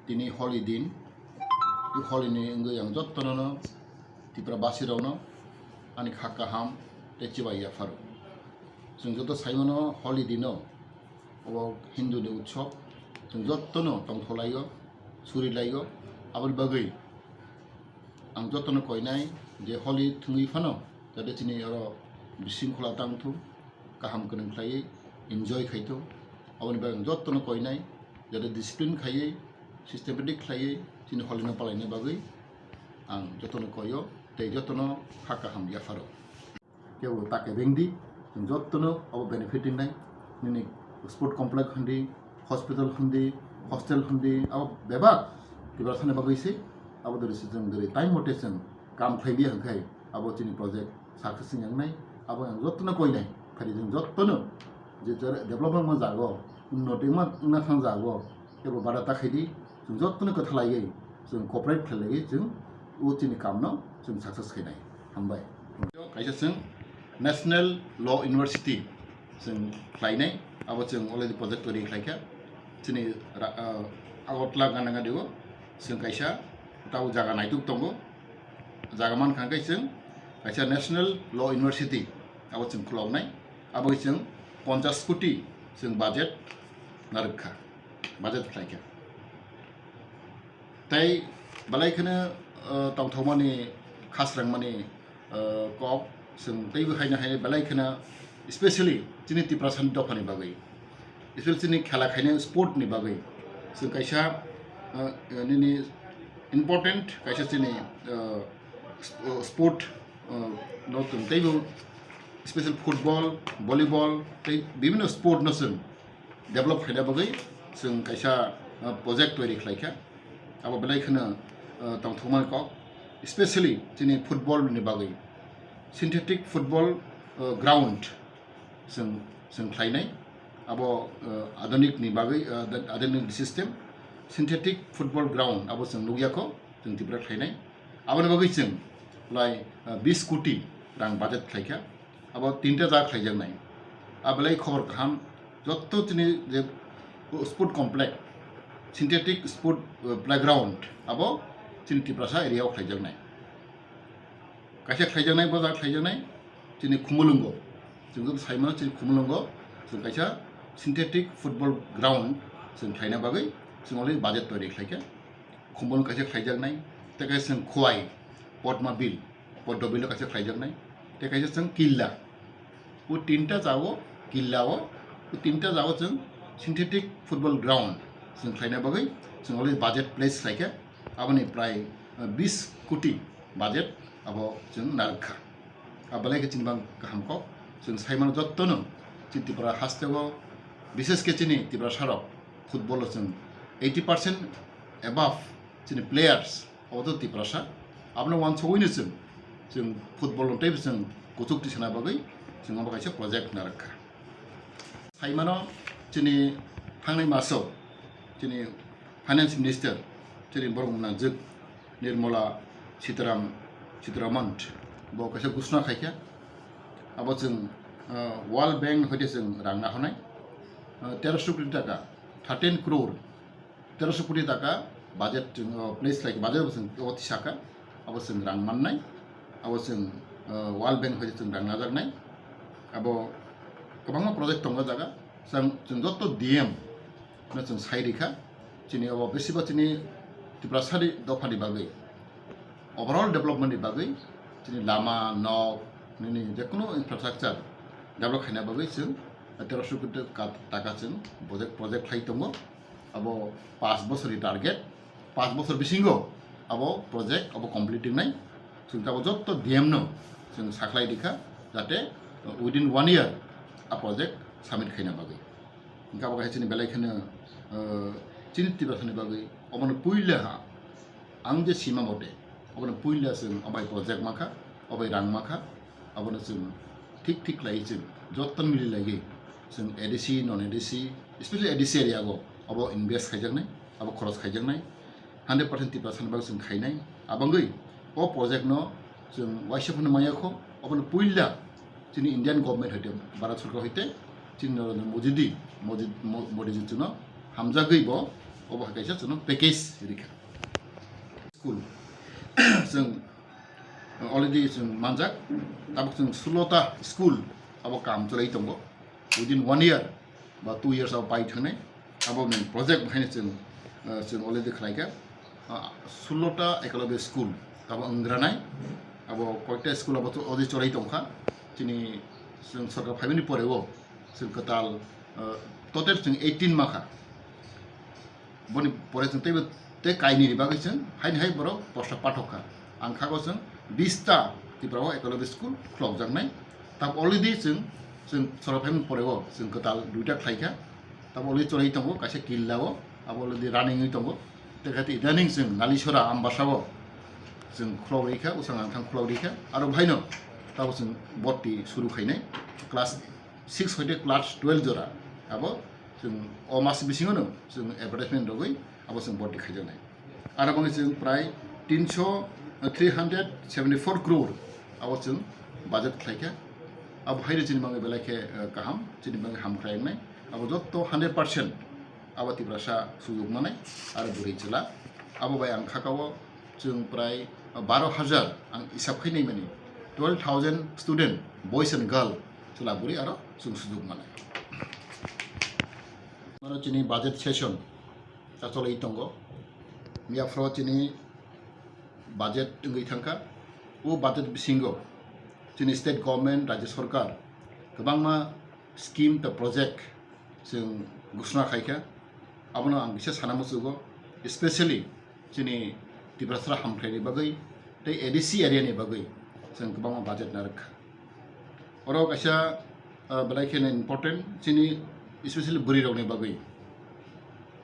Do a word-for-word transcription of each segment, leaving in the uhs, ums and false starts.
Tini Holi din, tei Holi ni wngwi ang jottono no Tripura basi rokno ani kha kaham tei chibai yapharo. Chwng joto saimano Holi dino, obo Hindu ni utsob, chwng jottono tongtholaio, surilaio, aboni bagwi ang jottono koinai je Holi thwngwi phano jate chini oro bisingkhola tangthung, kaham kwrwng khlaiwi enjoy khaithung. Aboni bagwi ang jottono koinai jate discipline khaiwi, systematic khlaiwi chini Holi no palaina bagwi ang jottono koio tei jottono kha kaham yapharo. Kebo ta kebengdi, chwng jottono abo benefit ringnai. Nini sport complex hwndi, hospital hwndi, hostel hwndi, abo bebak Tiprasani bagwi se, abo dori se chwng dori time mote chwng kam khlaiya hwnkhe abo chini project success wngya wngnai. Abo ang jottono koinai, phari chwng jottono je development wngma jago, unnoti wngma wngna thang jago, kebo bada ta khaidi, chwng jottono kwthalaiwi, chwng cooperate khlailaiwi, chwng o chini kamno chwng success khainai. Hambai. Kaisa chwng National Law University chwng khlainai, abo chwng already project twi khlaikha. Chini ra-, ah, Agartala gana gadi o chwng kaisa tabo jaga naituk tongo. Jaga mankha khe chwng kaisa National Law University abo chwng khuloknai. Abo chwng ponchash koti chwng budget narwkha, budget khlaikha. Tei belai kheno, uh, tongthokmani, khasrangmani, uh, kok chwng teibo haino haino belai kheno, especially chini Tiprasani dophani bagwi, especially chini khela khainai sport ni bagwi chwng kaisa, uh, nini important kaisa chini, uh, sp-, uh, sport, uh, no chwng teibo special football, volleyball tei bibhinno sport no chwng develop khaina bagwi chwng kaisa, uh, project toiri khlaikha. Abo belai kheno, uh, tongthokmani kok, especially chini football ni bagwi synthetic football, uh, ground chwng, chwng khlainai. Abo, uh, adhunik ni bagwi, uh, adhunik system synthetic football ground abo chwng nukya kho, chwng Tripura khlainai. Aboni bagwi chwng lai, uh, bis koti rang budget khlaikha. Abo tinta jaga khlaijaknai. A belai khobor kaham, jotto chini je sport complex, synthetic sport, uh, playground, abo chini Tiprasa area o khlaijaknai. Kaisa khlaijaknai, bo jaga khlaijaknai, chini Khumulwngo. Chwng joto saimano chini Khumulwngo, chwng kaisa synthetic football ground chwng khlaina bagwi chwng already budget toiri khlaikha. Khumulwng kaisa khlaijaknai, tei kaisa chwng Khowai, Padma Bill, Padma Bill o kaisa khlaijaknai, tei kaisa chwng Killa. O tinta jagao, Killa o, o tinta jagao chwng synthetic football ground chwng khlaina bagwi chwng already budget place khlaikha, aboni prai, uh, bis koti budget abo chwng narwkha. A belai khe chini bang kaham kok, chwng saimano jottono chini Tripura hasteo, bishes khe chini Tiprasa rok football o chwng eighty percent above chini players obo to Tiprasa. Abono uansugwino chwng, chwng football no teibo chwng kuchuk tisana bagwi chwng obo kaisa project narwkha. Saimano chini thangnai maso chini finance minister chini borok nangjwk Nirmala Sitaram, Sitaraman bo kaisa ghosna khaikha. Abo chwng, uh, World Bank hoite chwng rang nahornai, uh, teroso koti taka, thirteen crore, teroso koti taka budget chwng, uh, place khlaikha, budget bo chwng o tisaka, abo chwng rang mannai, abo chwng, uh, World Bank hoite chwng rang najaknai, abo kwbangma project tongo jaga, chwng, chwng joto D M no chwng sai rikha, chini obo besiba chini Tiprasani dophani bagwi, overall development ni bagwi, chini lama, nok, nini jekunu infrastructure develop khaina bagwi chwng teroso koti taka chwng project, project khlai tongo. Abo paanch bosorni target, paanch bosor bisingo abo project abo complete wngnai. Chwng abo jotto D M no chwng sakhlai rikha, jate within one year a project submit khaina bagwi. Hingke abo kaisa chini belai kheno, eh, chini Tiprasani bagwi obono puila ha, ang je sima mote, obono puila chwng obai project makha, obai rang makha, abono chwng thik thik khlaiwi chwng joto mili laiwi chwng A D C, non A D C, especially A D C area o obo invest khaijaknai, abo khoros khaijaknai. Hundred percent Tiprasani bagwi chwng khainai. Abangwi o project no chwng waisa phano maya kho, obono puila chini Indian government hoite, Bharat Sarkar hoite, chini Narendra Modi di, Modi, Mo-, Modi ji chwngno hamjagwi bo Obo hai kaisa chwngno package rikha. School chwng already chwng manjak, tabuk chwng sullo ta school abo kam chwlai tongo. Within one year ba two years abo pai thangnai. Abo ni project haino chwng, ah, chwng already khlaikha. Ah, sullo ta Eklavya school abo wngranai. Abo koita school abo already chwlai tongkha. Chini chwng sorkar phaimani pore o chwng kwtal, ah, total chwng eighteen makha. Boni pore chwng teibo tei kainwi ni bagwi chwng haini hai borok posta pathok kha. Ang khago chwng bista Tripura o Eklavya school khulokjaknai. Tab already chwng, chwng sorkar phaimani pore o chwng kwtal duita khlaikha. Tab already chwlai tongo kaisa killa o, abo already running wi tongo. Tei khe idaning chwng Nalisora Ambasa o chwng khulok rikha, usang ang thang khulok rikha. Aro bhaino tabo chwng bhorti suru khainai class six hoite class twelve jora abo chwng o mas bisingo no chwng advertisement rogwi abo chwng bhorti khaijaknai. Aro bangwi chwng prai tinso, three hundred seventy four crore abo chwng budget khlaikha. Abo haino chini bagwi belai khe, eh, kaham, chini bagwi hamkrai wngnai. Abo jotto hundred percent abo Tiprasa sujok manai aro bwrwi chwla. Abo bai ang khakao chwng prai baro hajar ang isap khai nai mani, twelve thousand student, boys and girl, chwla bwrwi aro chwng sujok manai. Mano chini budget session ta cholwi tongo. Miyaphro chini budget wngwi thangkha. O budget bisingo chini state government, rajya sorkar kwbangma scheme ta project chwng ghosna khaikha. Abono ang kisa sana muchugo, especially chini Tiprasra hamkhlaini bagwi tei A D C area ni bagwi chwng kwbangma budget narwkha. Oro kaisa, ah, belai kheno important chini, especially bwrwi rokni bagwi.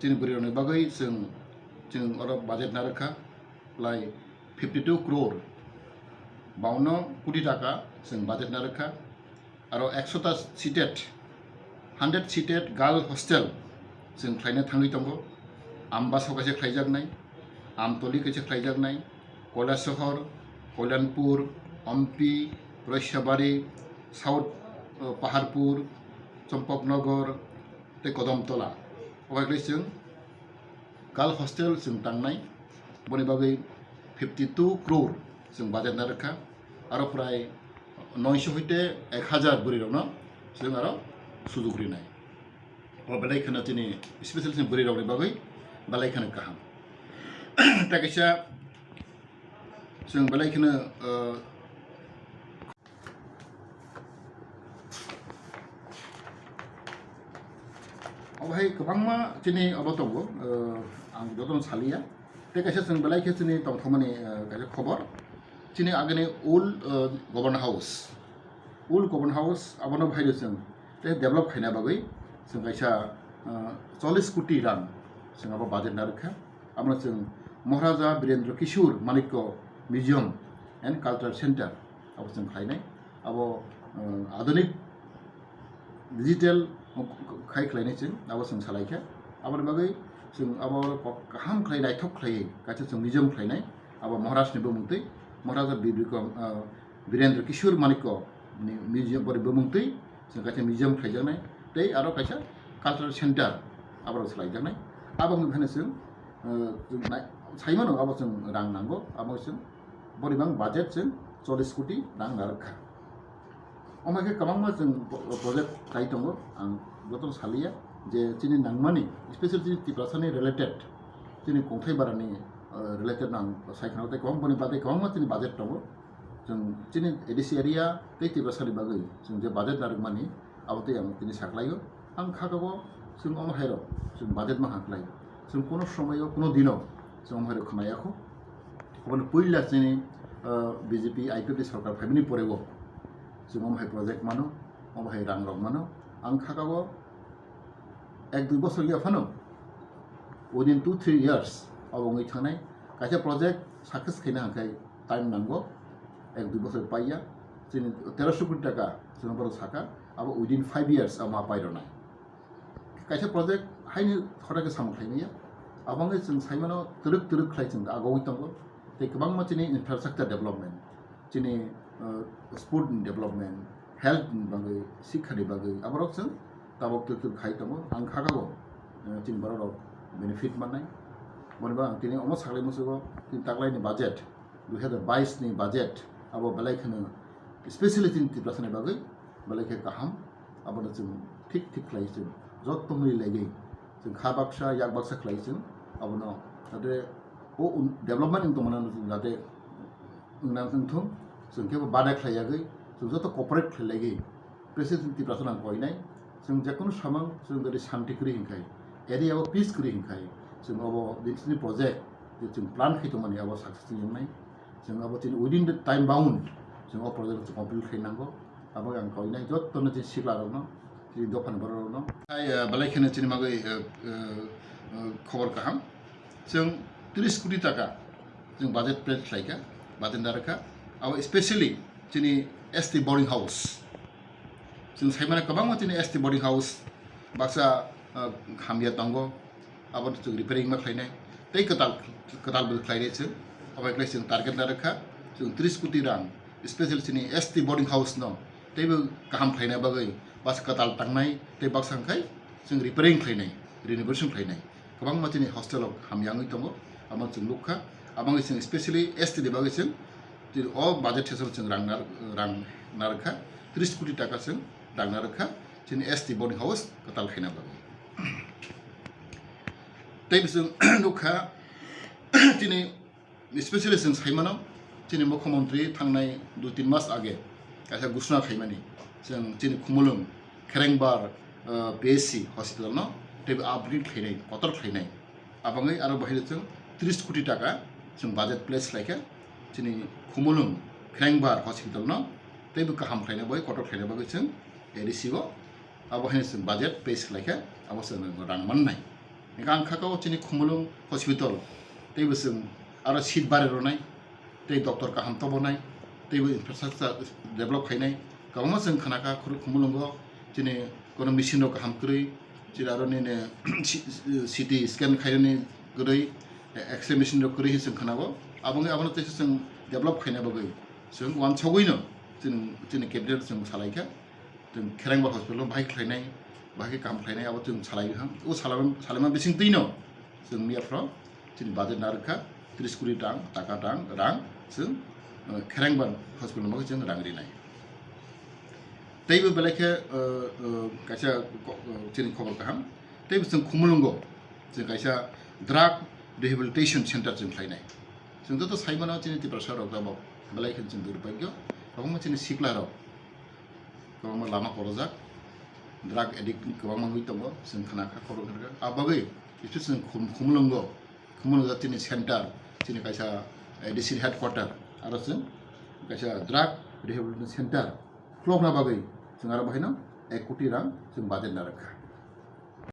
Chini bwrwi rokni bagwi chwng, chwng oro budget narwkha, lai fifty two crore, bawanno koti taka chwng budget narwkha. Aro ekso ta seated, hundred seated girl hostel chwng khlaina thangwi tongo. Ambasa kaisa khlaijaknai, Amtoli kaisa khlaijaknai, Kailasahar, Kalyanpur, Ompi, Roisabari, South, uh, Paharpur, Champaknagar tei Kodamtola. Obo khlai chwng girl hostel chwng tangnai, boni bagwi fifty two crore chwng budget narwkha, aro prai noisho hoite ek hajar bwrwi rokno chwng aro sujok rinai. O belai kheno chini special chini bwrwi rokni bagwi belai kheno kaham. Tei kaisa chwng belai kheno, uh, Obo hai kwbangma chini obo tongo, uh, ang jotono saliya. Tei kaisa chwng belai khe chini tongthokmani, uh, kaisa khobor. Chini agini old, uh, governor house. Old governor house abono bahai chwng tei develop khaina bagwi chwng kaisa, uh, chollish koti rang chwng abo budget narwkha. Abono chwng Maharaja Birendra Kishore Manikya Museum and Cultural Center abo chwng khlainai. Abo, uh, adhunik digital khai khlainai chwng abo chwng salaikha. Aboni bagwi chwng abo kok kaham khlai naithok khlaiwi kaisa chwng museum khlainai. Abo Maharaj ni bumung twi, Maharaja Bir Bikram, uh, Birendra Kishore Manikya ni museum boni bumung twi chwng kaisa museum khlaijaknai tei aro kaisa cultural center aborok swlaijaknai. Aboni phano chwng, uh, chwng nai-, saimano abo chwng rang nango, abo chwng boni bang budget chwng chollish koti rang narwkha. Omo khe kwbangma chwng pro-, project khai tongo, ang jotono saliya je chini nangmani, special chini Tiprasani related, chini kongthai barani, uh, related no ang sai khna tei kwbang boni bagwi kwbangma chini budget tongo. Chwng chini A D C area tei Tiprasani bagwi chwng je budget narwkmani, abo tei ang tini saklaio. Ang kha kabo chwng omo hairok chwng budget ma kha khlai. Chwng kuno somoio, kuno dino chwng omo hairok khna yakho. Oboni puila chini, uh, B J P I P F T sorkar phaimani porego chwng omo hai project mano, omo hai rang rok mano. Ang kha kabo ek dui bosor ya phano, within two three years abo wngwi thangnai. Kaisa project success khaina hwnkhai time nango, ek dui bosor paiya. Chini teroso koti taka chwng borok saka, abo within five years abo ma paironai. Kaisa project haini khorokhe samung khlaimaya. Abo wngwi chwng saimano twrwk twrwk khlai chwng agogwi tongo. Tei kwbangma chini infrastructure development, chini, uh, sport ni development, health ni bagwi, sikha ni bagwi, aborok chwng tabok twrwk twrwk khai tongo. Ang kha kabo, uh, chini borok rok benefit mannai. Boni bagwi ang tini omo saklai musugo, tini taklaini budget, dui hazar bais ni budget, abo belai kheno specially tini Tiprasani bagwi belai khe kaham. Abono chwng thik thik khlai chwng jotto mili laiwi chwng kha baksa yak baksa khlai chwng abono jate o un-, development wng tongmani jate wngna wngthung, chwng khe bo bada khlai yagwi chwng joto cooperate khlai laiwi President Tiprasa nang koinai, chwng jekunu samang chwng jodi shanti kwrwi hinkhai, area o peace kwrwi hinkhai, chwng obo dinsini project je chwng plan khai tongmani abo success wngnai. Chwng abo chini within the time bound chwng o project chwng complete khai nango. Abo ang koinai jottono chini sikla rokno, chini dophani borok rokno. Hai, eh, belai kheno chini magwi, eh, eh, eh, khobor kaham. Chwng tris koti taka chwng budget place khlaikha, budget narwkha. Abo specially chini S T boarding house. Chwng saimano kwbangma chini S T boarding house baksa, ah, hamya tongo, abono chwng repairing ma khlainai, tei kwtal, kwtal bo khlainai chwng. Abo khlai chwng target narwkha, chwng tris koti rang, special chini S T boarding house no teibo kaham khlaina bagwi baksa kwtal tangnai, tei baksa hwnkhai chwng repairing khlainai, renovation khlainai. Kwbangma chini hostel rok hamya wngwi tongo, abo chwng nukha. Aboni chwng specially S T ni bagwi chwng, chini o budget session chwng rang nar-, rang narwkha, tris koti taka chwng rang narwkha, chini S T boarding house kwtal khaina bagwi. Tei chwng nukha, chini specially chwng saimano, chini mukhyamantri thangnai dui tin mas age kaisa gusuna khaimani, chwng chini Khumulwng Kherengbar, uh, P H C hospital no teibo upgrade khlainai, kotor khlainai. Abangwi aro bahai chwng tris koti taka chwng budget place khlaikha, chini Khumulwng Kherengbar hospital no teibo kaham khlaina bagwi, kotor khlaina bagwi chwng A D C o abo haino chwng budget pass khlaikha, abo chwng rang mannai. Hingkhe ang kha o chini Khumulwng hospital teibo chwng aro seat bari rwnai, tei doctor kaham tobonai, teibo infrastructure develop khainai. Kwbangma chwng khnakha khuru Khumulwngo chini kono machine rok kaham kwrwi, chini aro nini C T scan khainani kwrwi, X-ray machine rok kwrwi hinwi chwng khnao. Aboni, abono teisa chwng develop khaina bagwi chwng uansugwino chini, chini cabinet chwng salaikha. Chwng Kherengbar hospital o bahai khlainai, bahai khe kaham khlainai, abo chwng salai bwkha. O salai-, salaima bising twino chwng miya phro chini budget narwkha, tris koti rang, taka rang, rang chwng, uh, Kherengbar hospital no bagwi chwng rang rinai. Teibo belai khe, uh, uh, kaisa ko-, uh, chini khobor kaham. Teibo chwng Khumulwngo chwng kaisa drug rehabilitation center chwng khlainai. Chwng joto saimano chini Tiprasa rok tabok belai khe chwng durbhagyo. Kwbangma chini sikla rok kwbangma lama korojak, drug addict ni kwbangma wngwi tongo, chwng khna kha khobor kha. A bagwi bithi chwng Khum-, Khumulwngo, Khumulwngo chini center, chini kaisa A D C headquarter, aro chwng kaisa drug rehabilitation center khulokna bagwi chwng aro bahaino ek koti rang chwng budget narwkha.